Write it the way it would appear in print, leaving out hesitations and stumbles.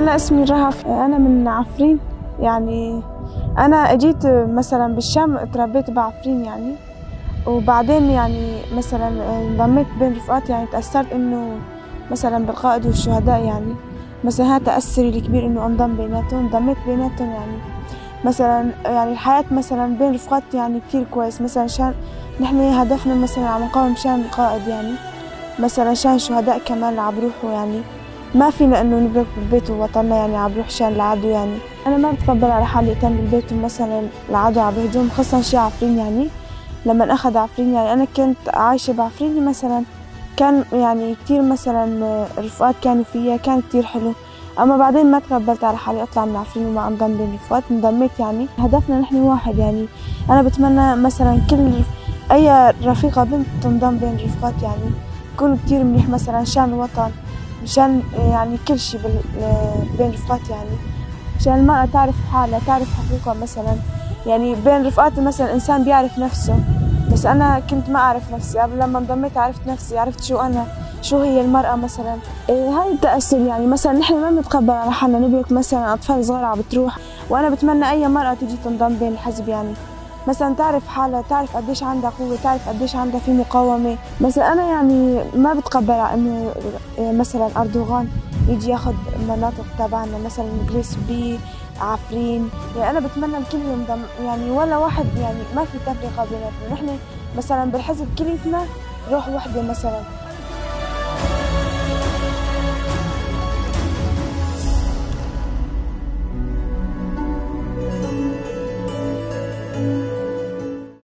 أنا اسمي رهف، أنا من عفرين. يعني أنا أجيت مثلا بالشام، تربيت بعفرين يعني، وبعدين يعني مثلا انضميت بين رفقاتي، يعني تأثرت إنه مثلا بالقائد والشهداء، يعني مثلا هذا تأثري الكبير إنه انضم بيناتهم، انضميت بيناتهم. يعني مثلا يعني الحياة مثلا بين رفقاتي يعني كتير كويس، مثلا شان نحن هدفنا مثلا عم نقاوم مشان القائد، يعني مثلا شان الشهداء كمان عم بروحوا، يعني ما فينا انه نبرك بالبيت ووطننا يعني عم بروح شان العدو. يعني انا ما بتقبل على حالي اتم بالبيت مثلا العدو عم بهجم، خاصة شي عفرين. يعني لما اخذ عفرين، يعني انا كنت عايشة بعفرين مثلا، كان يعني كتير مثلا رفقات كانوا فيها، كان كتير حلو. اما بعدين ما تقبلت على حالي اطلع من عفرين وما انضم بين رفقات، انضميت. يعني هدفنا نحن واحد، يعني انا بتمنى مثلا كل اي رفيقة بنت تنضم بين رفقات، يعني يكون كتير منيح مثلا شان الوطن، مشان يعني كل شيء بين رفقات، يعني مشان المرأة تعرف حالها، تعرف حقوقها مثلا. يعني بين رفقاتي مثلا إنسان بيعرف نفسه، بس أنا كنت ما أعرف نفسي قبل، لما انضميت عرفت نفسي، عرفت شو أنا، شو هي المرأة مثلا. هاي التأثر، يعني مثلا نحن ما بنتقبل على حالنا نبرك مثلا أطفال صغار عم بتروح، وأنا بتمنى أي مرأة تيجي تنضم بين الحزب، يعني مثلا تعرف حالها، تعرف قديش عندها قوة، تعرف قديش عندها في مقاومة. مثلا أنا يعني ما بتقبل إنه مثلا أردوغان يجي ياخذ مناطق تبعنا، مثلا جريس بي، عفرين. يعني أنا بتمنى الكل ينضم، يعني ولا واحد، يعني ما في تفرقة بيناتنا. نحن مثلا بالحزب كليتنا روح وحدة مثلا.